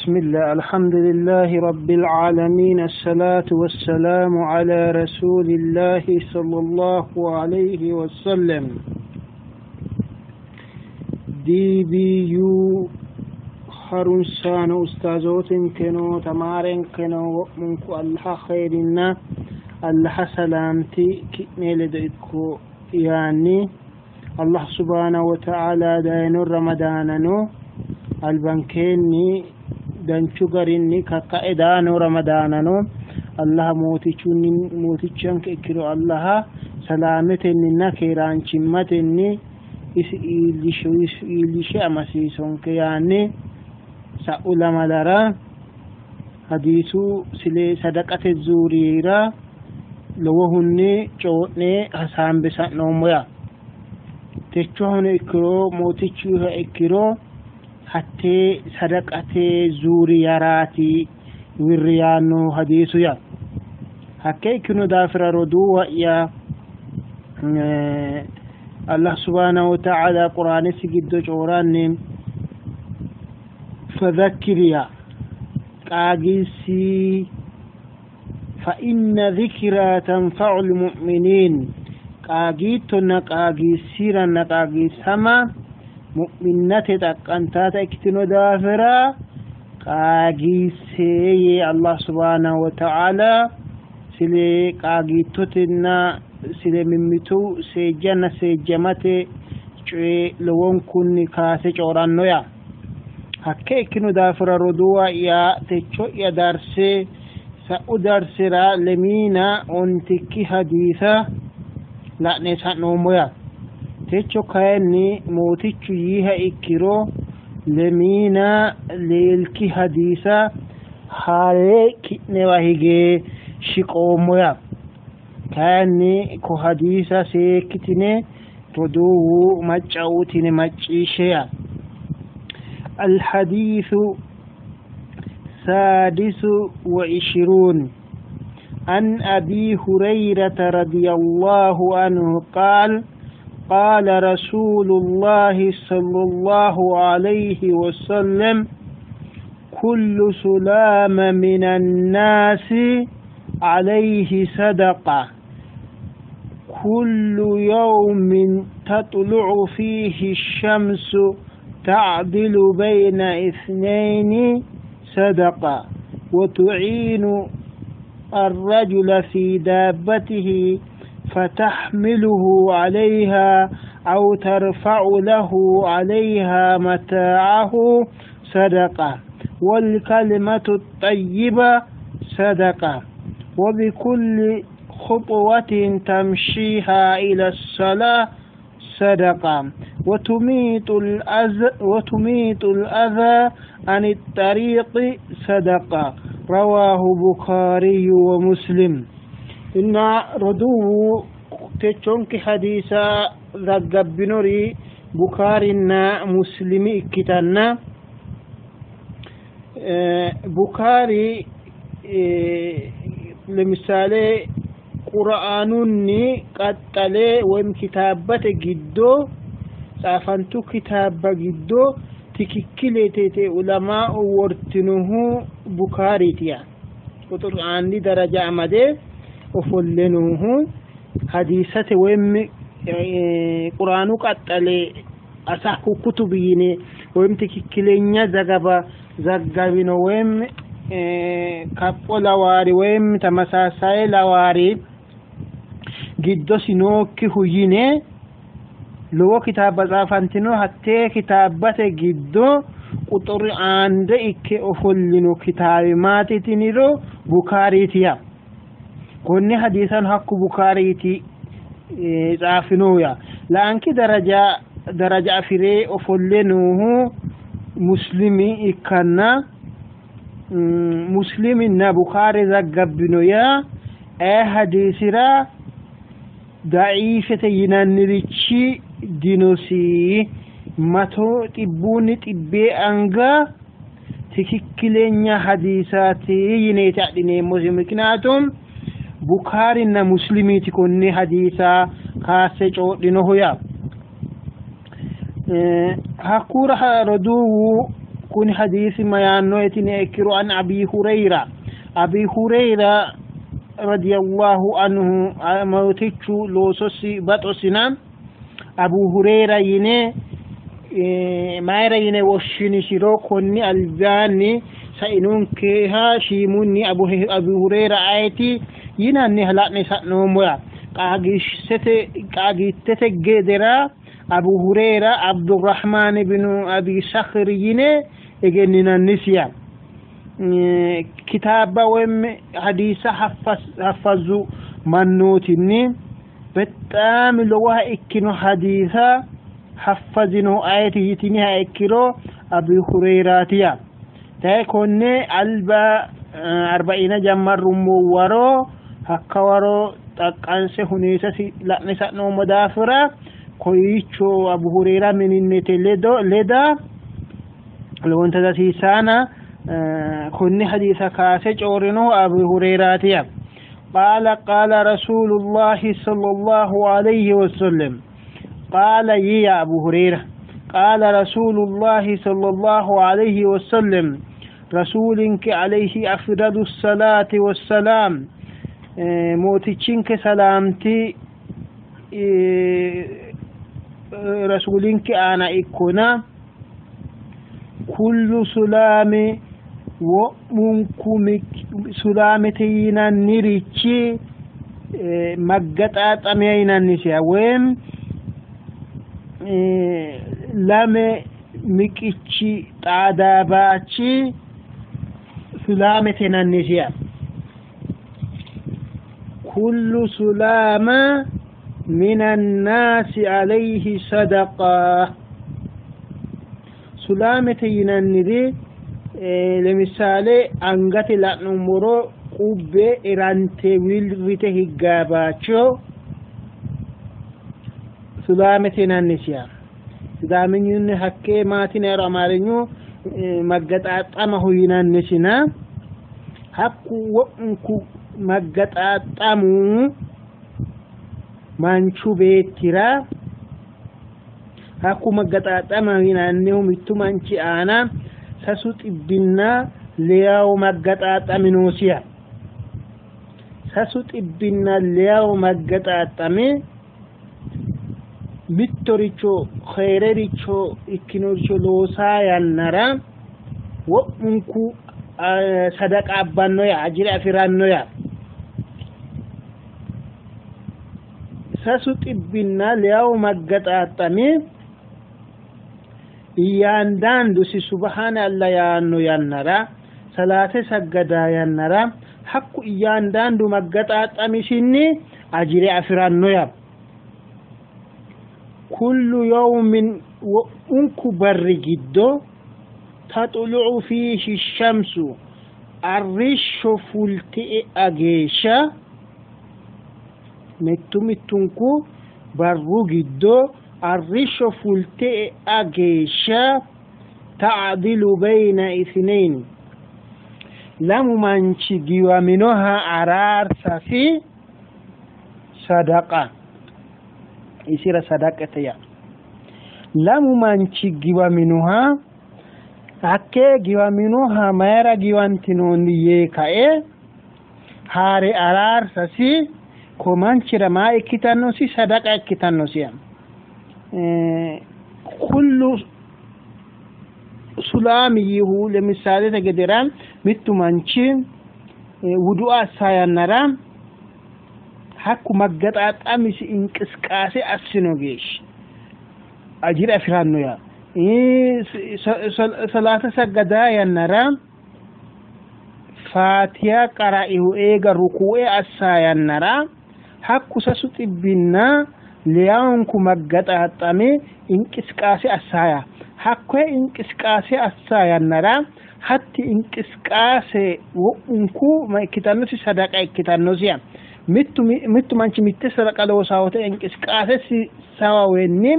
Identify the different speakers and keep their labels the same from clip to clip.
Speaker 1: بسم الله، الحمد لله رب العالمين، الصلاة والسلام على رسول الله صلى الله عليه وسلم. DBU harunsaano ustaazootinkeno tamaarenkeno wo'munku Allaha khayrinna Allaha salaamti ki'ne ledo ikko yaanni Allah subhaanahu wa ta'ala dayino Ramadaanano albankeenni danchu garinni kakka'e daano Ramadaanano Allaha mootichunni mootichanke ikkiro Allaha salaametenninna keeraanchimmatenni isi iillishe amasiisonke yaanni sa'u lamalara hadiisu sile sadaqate zuuriira lowohunni co'ne hasaambe sa'noommo yaa. Techohono ikkiro mootichuha ikkiro hattee sadaqate zuuriyaraati wirri yaanno hadiisu yaa. Hakke ikkino daafira roduuwa'ya Allah subhaanahu wa ta'ala quraanesi giddo cooranni فذكر يا قاقيسي فإن ذكرى تنفع المؤمنين قاقيتنا قاقيسيرا قاقيسما مؤمنة تقنتات اكتنو دافرا قاقيسي الله سبحانه وتعالى سلي قاقيتوتنا سلي ممتو سيجانا سيجامتي لون كاسي چورانو يا. Hakke ikkino daafira roduuwa'ya techo'ya darse sa'u darsera lemiina ontikki hadiisa la'ne sa'noommo yaa. Techo kayinni mootichu yiiha ikkiro lemiina leelki hadiisa haare ki'newa hige shiqoommo yaa. Kayinni ko hadiisa seekkitine roduuwu macca'utine macciishshe yaa. الحديث 26 عن أبي هريرة رضي الله عنه قال قال رسول الله صلى الله عليه وسلم كل سلام من الناس عليه صدقة، كل يوم تطلع فيه الشمس تعدل بين اثنين صدقة، وتعين الرجل في دابته فتحمله عليها أو ترفع له عليها متاعه صدقة، والكلمة الطيبة صدقة، وبكل خطوة تمشيها إلى الصلاة صدقة، وتميت الأذى عن الطريق صدقة. رواه بخاري ومسلم. إن ردو تشونك حديثا ذقبنوري بخارينا مسلم إكتنا. بخاري لمثال قرآنني قتله ويم كتابة جدو tsaafantu kitaabba giddo tikikkileetete ulamaa wortinohu Bukaariitiya qur'aanni daraja amade ofolle noohu hadiisate woyim qur'aanu qaxxale asahu kutubi yine woyim tikikkilenya zagaba zaggabino woyim kapho lawaari woyim tamasaasaye lawaari giddosi nookkihu yine lowo kitaabba tsaafantino hattee kitaabbate giddo quxuri aande ikke ofollino kitaabi maati tiniro Bukaariitiya. Konne hadiisan hakku Bukaariiti tsaafinohu yaa. Laanki daraja afire ofolle noohu Muslimi ikkanna Musliminna Bukaari zaggabbino yaa ee hadiisira daciifete yinannirichi dinosi mato xibbuunni xibbee anga tikikkileenya hadiisaati yineeti adhineemmosi. Miknaatum Bukaarinna Muslimiiti konne hadiisa kaasse coodhinohu yaa. Hakkura roduuwu Kuni hadiisi mayaanno yitiniha ikkiro an Abi Hurayra, Abi Hurayra radiyallahu anhu mootichu loososi baxosina. Abu Hurayra yine mayra yine woshshinisiro konni albaanni sainonkeha shiimunni Abu Hurayra ayeti yinanniha la'ne sa'noommo yaa qaagiissete qaagiittete gedera Abu Hurayra Abdurrahman ibnu Abi Sakhr yine egenninannisiya. Kitaabba woyim hadiisa haffazzu mannootinni bexaami lowoha ikkino hadiisa haffazinohu ayeti yitiniha ikkiro Abi Hurayraatiya. Tayi konne alba arba'iina jammarrummo waro hakka waro xaqqanse huneessasi la'ne sa'noommo daafira koyicho Abu Hurayra mininnete ledo leda lowonta hasiisaana. Konne hadiisa kaase coorinohu Abu Hurayraatiya. Qaala qaala Rasuulullahi sallallahu alayhi wasallam, qaala yiya Abu Hurayra, qaala Rasuulullahi sallallahu alayhi wasallam, rasuulinke alayhi afdalu salaati wassalaam mootichinke salaamti rasuulinke aana ikkona, kullu sulaami wo'munku sulaamete yinannirichi maggaxaaxamiya yinannisiha woyim lame miqichi xaadaabachi sulaamete yinannisiha. Kullu sulaama min annaasi alayhi sadaqa. Sulaamete yinanniri lemisale angate la'nummoro qubbe erante wirrite higgaabacho sulaamete yinannisiha. Sidaaminyunni hakkee maatinayro amaarinyu maggaxaaxamaho yinannisina, hakku wo'munku maggaxaaxamu manchu beettira hakku maggaxaaxama yinannihu mittu manchi aana 306 maggaxaaxami noosiha. 306 maggaxaaxame mittoricho kheerericho ikkinoricho loosaa yannara wo'munku sadaqa abbanno yaa ajire afiranno yaa. 306 maggaxaaxame እያንዳንዱ ሱብሃን አላህ yaanno yannara salaate saggadaa yannara hakku እያንዳንዱ maggaxaaxamisinni ajire afiranno yaa. Kullu yawmin wo'munku barri giddo taxlu'u fiihi shamsu arrishsho fulte e'a geeshsha mittu mittunku barru giddo arrishsho fulte e'a geeshsha ta'dilu bayna ithnain lamu manchi giwaminoha araarsasi sadaqa isira sadaqate yaa. Lamu manchi giwaminoha hakkee giwaminoha mayra giwantinoonni yee kae haare araarsasi ko manchira maa ikkitannosi sadaqa ikkitannosi. Kullu sulaami yihu lemisalete gedera mittu manchi wudu'a assa yannara hakku maggaxaaxamisi inqisqaase assino geeshsha ajira afiranno yaa. Salaata saggadaa yannara faatiha qara'ihu eega ruku'e assa yannara hakku 306 maggaxaaxame inqisqaase assaya hakkoye inqisqaase assa yannara hatti inqisqaase wo'munku ma ikkitannosi sadaqa ikkitannosiya. Mittu manchi mitte sadaqa loosaa wote inqisqaasesi sawawenni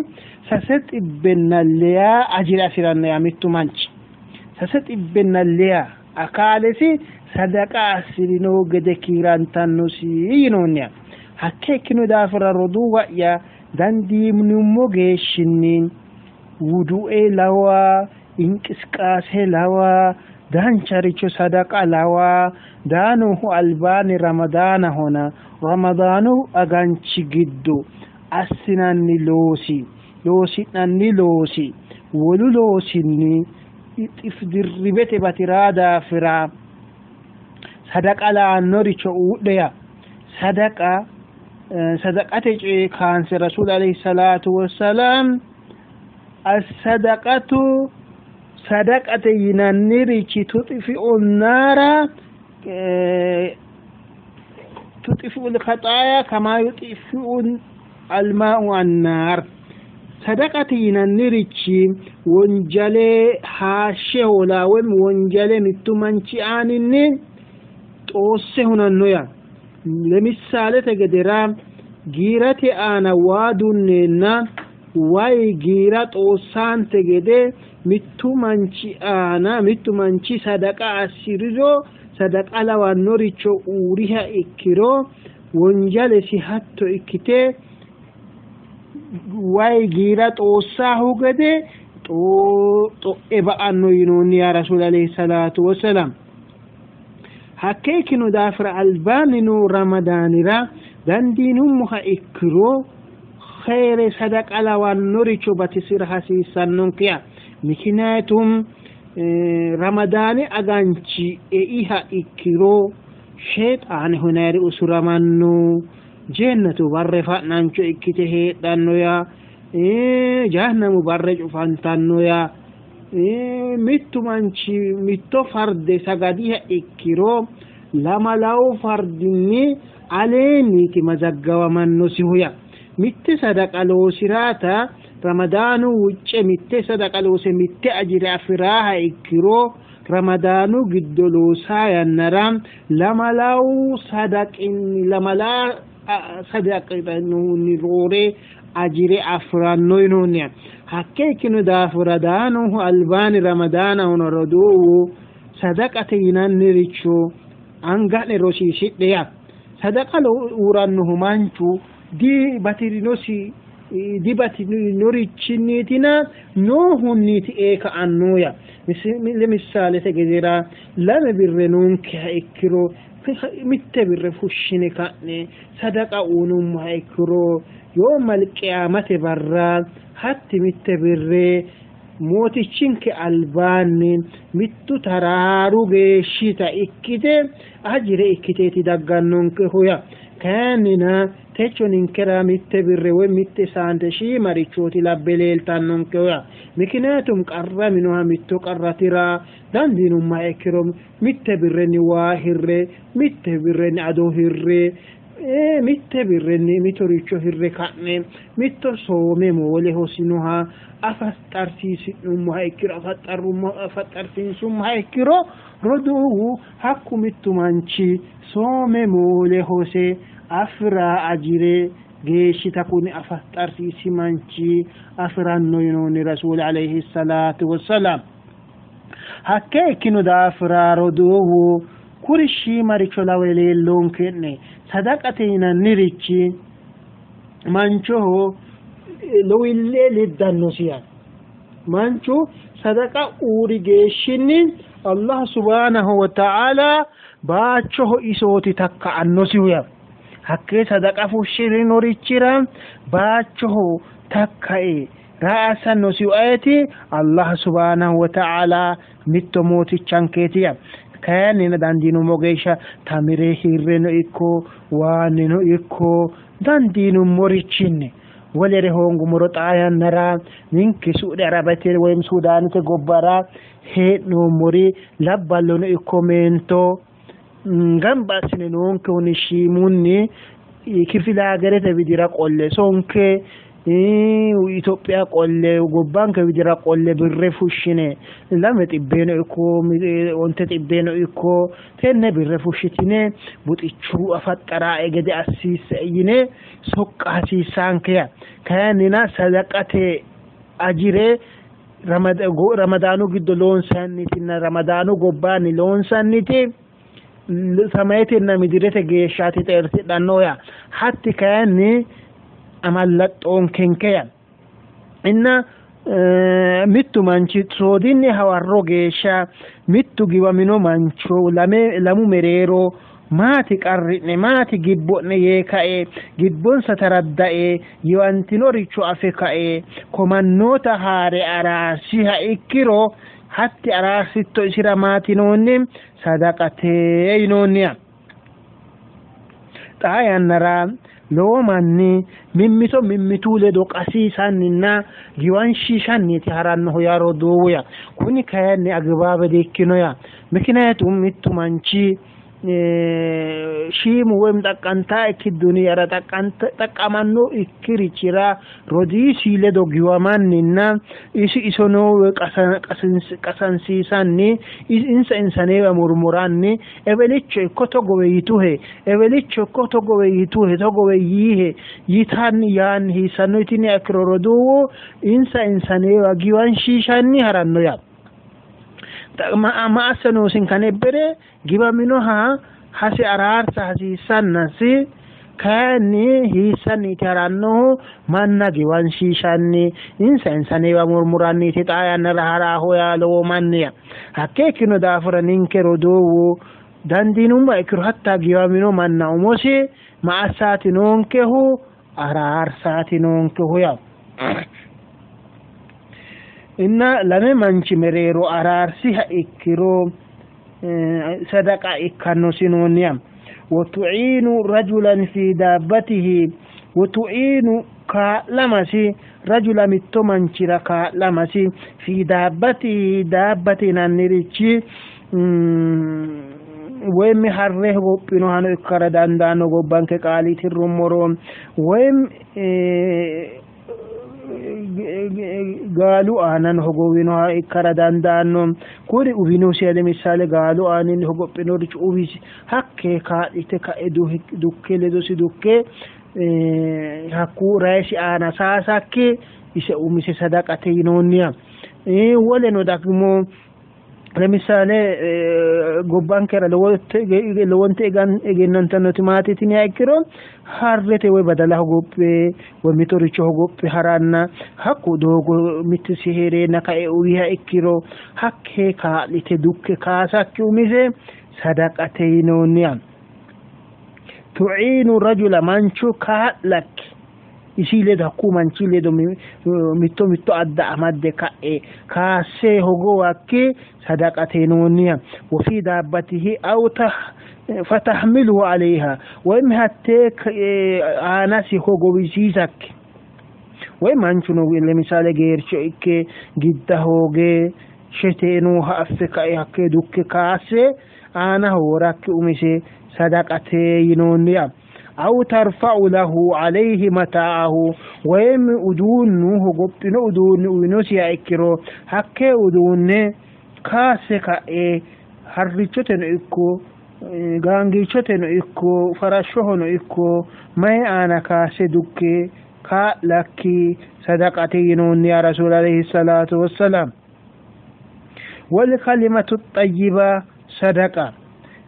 Speaker 1: 306 ajira afiranno yaa. Mittu manchi 306 akaalesi sadaqa assirino gede kiirantannosi yinoonniya. Hakke ikkino daafira roduuwa'ya dandiinummo geeshshinni wudu'e lawa Inqisqaase lawa dancharicho sadaqa lawa daanohu albaani ramadaanahona ramadaanu aganchi giddo assinanni loosi loosi'nanni loosi wolu loosinni dirribete batiraa daafira sadaqa laannoricho uudheya sadaqa sadaqate coye kaanse rasuul alayhi salaatu wassalaam as-sadaqatu sadaqate yinannirichi tuxifi'u naara tuxifi'u l-khaxaaya kamaa yuxifi'u almaa'u annaar sadaqate yinannirichi wonjale haashshe hoola woyim wonjale mittu manchi aaninni xoosse hunanno yaa lemisalete gedera giirate aana waa dunneenna wayi giira xoossante gede mittu manchi aana mittu manchi sadaqa assiriro sadaqa lawannoricho uuriha ikkiro wonjalesi hatto ikkite wayi giira xoossaahu gede xo'e ba'anno yinoonni yaa rasuul alayhi salaatu wassalaam. Hakkee ikkino daafira albaanni noo ramadaanira dandiinummoha ikkiro khayre sadaqa lawannoricho batisira hasiissannonkeya. Mikinayatum ramadaani aganchi eiha ikkiro sheexaane hunayri usuramanno jennatu barre fa'nancho ikkite heedhanno yaa jahannamu barre cufantanno yaa mittu manchi mitto farde sagadiha ikkiro lamalawu fardinni aleenniiti mazaggawamannosihu yaa mitte sadaqa loosiraata ramadaanu wucce mitte sadaqa loose mitte ajire afiraaha ikkiro ramadaanu giddo loosaa yannara lamalawu sadaqinni lamalaa sadaqinni roore ajire afiranno yinoonni. Hakke ikkino daafira daanohu albaani ramadaanahono roduuwu sadaqate yinanniricho anga'ne rosiisidhe yaa sadaqa uurannohu manchu dibatirinosi dibatinorichinniti noohunniiti ee ka'anno yaa lemisalete gedera lame birre noonkeha ikkiro mitte birre fushshine ka'ne sadaqa uunummoha ikkiro yoomal qiyaamate barra hatti mitte birre mootichinke albaanni mittu taraaru geeshshita ikkite ajire ikkiteeti daggannonkehu yaa kayinnina techo ninkera mitte birre woy mitte saante shiimarichooti labbe leeltannonkehu yaa mikinayatum qarraminoha mitto qarra tira dandiinummoha ikkiro mitte birrenni waa hirre mitte birrenni ado hirre mitte birrenni mitoricho hirre ka'ne mitto soome moole hosinoha afaxxarsiisi'nummoha ikkiro afaxxarsiinsummoha ikkiro roduuwu hakku mittu manchi soome moole hose afira ajire geeshshita kuni afaxxarsiisi manchi afiranno yinoonni rasuul alayhi salaatu wassalaam. Hakke ikkino daafira roduuwu kuri shiimaricho lawe leellonke'ne sadaqate yinannirichi manchoho lowille leddannosi yaa manchu sadaqa uuri geeshshinni Allah subhanahu wa ta'ala baachoho isooti takka'annosihu yaa hakkee sadaqa fushshirinorichira baachoho takka'e ra'asannosihu ayeti Allah subhanahu wa ta'ala mitto mootichankeeti yaa kayinnina dandiinummo geeshsha tamire hirreno ikko waannino ikko dandiinummorichinni wolere hoongummoro xaa yannara ninke Suudi Arabete woyim Suudaanete gobbara hee'noommori labballono ikko meento gamba assine noonkehunni shiimunni kifilaagerete widira qolle sonke Itophiya qolle gobbanke widira qolle birre fushshine lame xibbeeno ikko onte xibbeeno ikko tenne birre fushshitine buxichu afaxxarae gede assiisse yine soqqa hasiissaanke yaa kayinnina sadaqate ajire ramadaanu giddo loonsannitinna ramadaanu gobbaanni loonsanniti samayetenna midirete geeshshaati xeertidhanno yaa hatti kayinni amallaxxoonkenke yaa inna Mittu manchi soodinni hawarro geeshsha mittu giwamino mancho lamu mereero maati qarri'ne maati gibbo'ne yee kae gibbonsa taraddae giwantinoricho afe kae komannoota haare araarsiha ikkiro hatti araarsitto isira maati yinoonni sadaqate yinoonniya. Xaa yannara lowo manni mimmito mimmitu ledo qasiisanninna giwanshiishanniiti harannohu yaa roduuwu ya. Kuni kayinni agibaabe dikkino ya. Mikinayatum mittu manchi shiimu woyim xaqqantaa ikki duniyara xaqqamanno ikkirichira rodiisi ledo giwamanninna isi isonoo qasansiisanni insa insaneewa murmuranni ewelicho ikko togowe yituhe ewelicho ikko togowe yituhe togowe yiihe yitanni yaanni hiissanno yitini ikkiro roduuwu insa insaneewa giwanshiishanni haranno ya. Ma assa noosin kanebbere giwaminoha hase araarsa hasiissannasi kayinni hiissanniiti harannohu manna giwanshiishanni insa insaneewa murmuranniiti xaa yannara haraaho yaa lowo manniya. Hakkee ikkino daafira ninke roduuwu dandiinummoha ikkiro hatta giwamino manna umosi ma assaati noonkehu araarsaati noonkehu yaa. Inna lame manchi mereero araarsiha ikkiro sadaqa ikkannosi noonniya. Wotu'iinu rajulan fi daabbatihi wotu'iinu kaa'lamasi rajula mitto manchira kaa'lamasi fi daabbatihi daabbate yinannirichi woyim harre hogophinohano ikkara dandaanno gobbanke qaali tirrummoro woyim gaalu aanano hogowinoha ikkara dandaanno. Kuri uwinosi lemisale gaalu aaninni hogophinoricho uwisi hakke kaa'lite ka'e dukke ledosi dukke hakku rayisi aana saasakki ise umise sadaqate yinoonniya. Woleno dagmo lemisale gobbankera lowonte egennantannoti maati tiniha ikkiro harrete woy badala hogophe woy mitoricho hogophe haranna hakku doogo mittisi heereenna kae uwiha ikkiro hakke kaa'lite dukke kaasakki umise sadaqate yinoonniya. Tu'iinu rajula mancho kaa'lakki isi ledo hakku manchi ledo mitto mitto adda amadde ka'e kaasse hogowakki sadaqate yinoonniya. Wa fi daabbatihi aw fatahmiluhu alayha woyim hattee aanasi hogowisiisakki woy manchuno lemisale geercho ikke gidda hooge shete nooha affe ka'e hakkee dukke kaasse aanaho worakki umise sadaqate yinoonniya. Aw tarfa'u lahu alayhi mata'ahu woyim uduunnu hogophino uduunni uyinosiha ikkiro hakkee uduunne kaasse ka'e harrichoteno ikko gaangiichoteno ikko farashshohono ikko mayi aana kaasse dukke kaa'lakki sadaqate yinoonni ya rasuul alayhi salaatu wassalaam. Wal kalimatu xayyiba sadaqa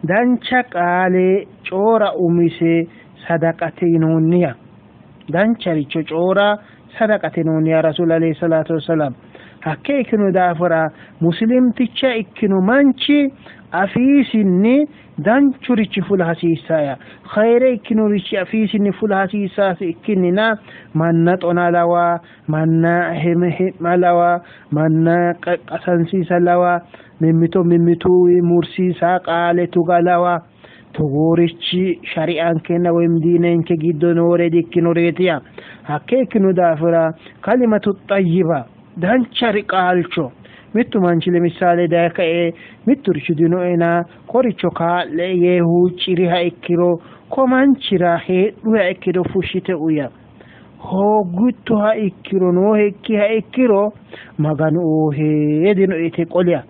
Speaker 1: dancha qaale coora umise sadaqate yinoonniya. Dancharicho coora sadaqate yinoonniya rasuul alayhi salaatu wassalaam. Hakkee ikkino daafira muslimticha ikkino manchi afiisinni danchurichi fula hasiissaya khayre ikkinorichi afiisinni fula hasiissaasi ikkinnina manna xona lawa manna himma lawa manna qasansiisa lawa mimmito mimmitu mursiisa qaale tuga lawa togoorichi shari'ankenna woyim diinenke giddo noore dikkinoreetiya. Hakkee ikkino daafira kalimatu xayyiba danchari qaalcho mittu manchi lemisale daye kae mitturichi dinoena koricho kaa'le yee huucciriha ikkiro ko manchira heedhuha ikkiro fushshite uya hoogittoha ikkiro noohekkiha ikkiro maganu oohe dinoe yite qoliya.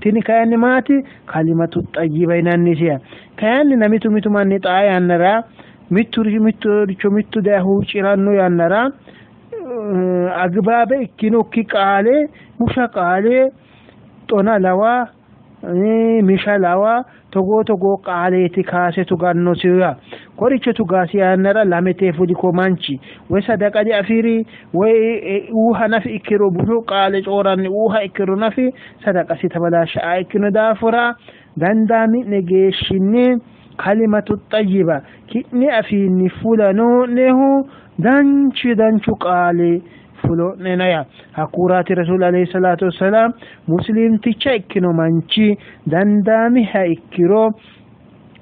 Speaker 1: Tini kayinni maati kalimatu xayyiba yinannisiya. Kayinni na mitu mitu manni xaa yannara mitturicho mittu daye huucciranno yannara agbaabe ikkinokki qaale busha qaale xona lawa misha lawa togoo togoo qaaleeti kaase tugannosiya. Koricho tugaasi yannara lamete fuli ko manchi woy sadaqa diafiri, woy uuha nafi ikkiro bushu qaale cooranni uuha ikkiro nafi sadaqasi tabalashaa ikkino daafira dandaami'ne geeshshinni kalimatu xayyiba ki'ne afiinni fula noo'nehu danchu danchu qaali fulo'nenaya. Hakkuraati rasuul alayhi salaatu wassalaam muslimticha ikkino manchi dandaamiha ikkiro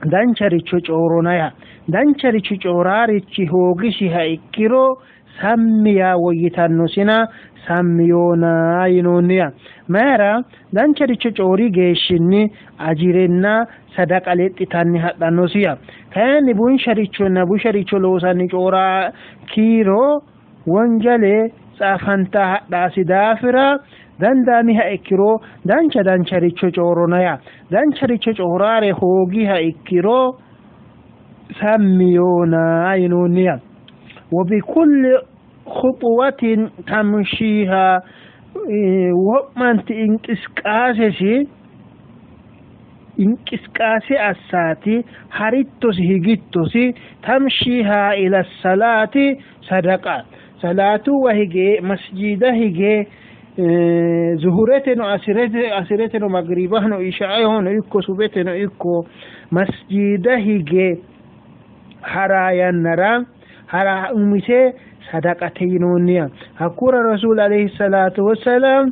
Speaker 1: dancharicho cooronaya, dancharicho cooraarichi hoogisiha ikkiro sammi yaa woyyitannosina sammi yoona yinoonniya. Mayira dancharicho coori geeshshinni ajirenna sadaqa lexxitanni hadhannosiya. Kayinni bunsharichonna busharicho loosanni cooraa kiiro wonjale tsaafanta hadhaasi daafira dandaamiha ikkiro dancha dancharicho cooronaya, dancharicho cooraare hoogiha ikkiro sammi yoona yinoonniya. Wabikulli khuxuwatin tamshiiha wo'manti inqisqaasesi inqisqaase assaati harittosi higittosi tamshiiha ila salaati sadaqa salaatuwa hige masjida hige zuhureteno asireteno magribahno ishaehono ikko subeteno ikko masjida hige hara yannara hara umise sadaqate yinoonniya. Hakkura rasuul alayhi salaatu wassalaam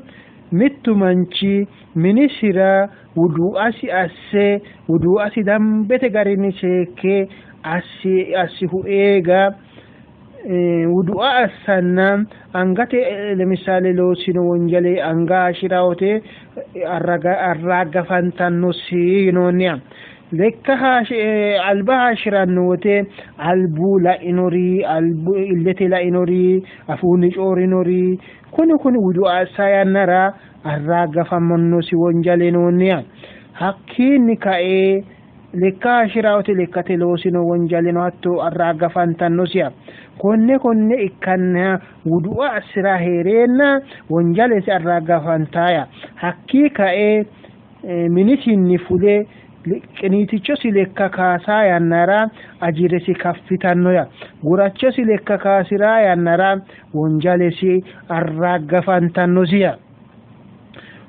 Speaker 1: mittu manchi minisira wudu'asi asse wudu'asi dambete garinni seekke assihu eega wudu'a assanna angate lemisale loosino wonjale anga hashirawote arraaggafantannosi yinoonniya. Lekka alba hashiranno wote albu la'inori, albu illete la'inori, afuunni coorinori kuni kuni wudu'a assa yannara arraaggafamannosi wonjale noonniya. Hakkiinni kae lekka hashirawote lekkate loosino wonjaleno hatto arraaggafantannosiya. Konne konne ikkanna wudu'a assira heereenna wonjalesi arraaggafantaya. Hakkii kae minisinni fule qiniitichosi lekka kaasaa yannara ajiresi kaffitannoya, gurachosi lekka kaasiraa yannara wonjalesi arraaggafantannosiya.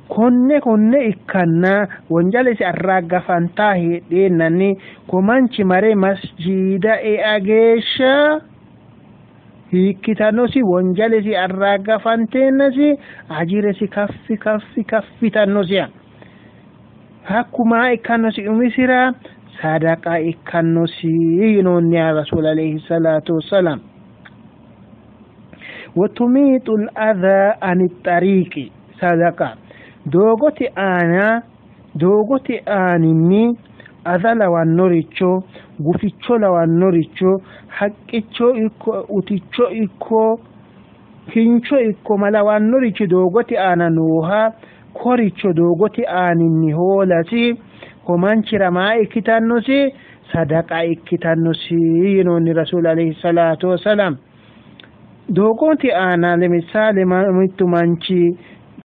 Speaker 1: Konne konne ikkanna wonjalesi arraaggafantaa heedheennanni ko manchi mare masjiida e'a geeshsha hiikkitannosi wonjalesi arraaggafanteennasi ajiresi kaffi kaffi kaffitannosiya. Hakku maa ikkannosi umisira sadaqa ikkannosi yinoonniya rasuul alayhi salaatu wassalaam. Watumiixu l-adhaa ani xariiqi sadaqa doogote aana doogote aaninni adha lawannoricho guficho lawannoricho haqqicho ikko uticho ikko kincho ikko malawannoricho doogote aana nooha koricho doogote aaninni hoolasi ko manchira maa ikkitannosi sadaqa ikkitannosi yinoonni rasuul alayhi salaatu wassalaam. Doogote aana lemisale mittu manchi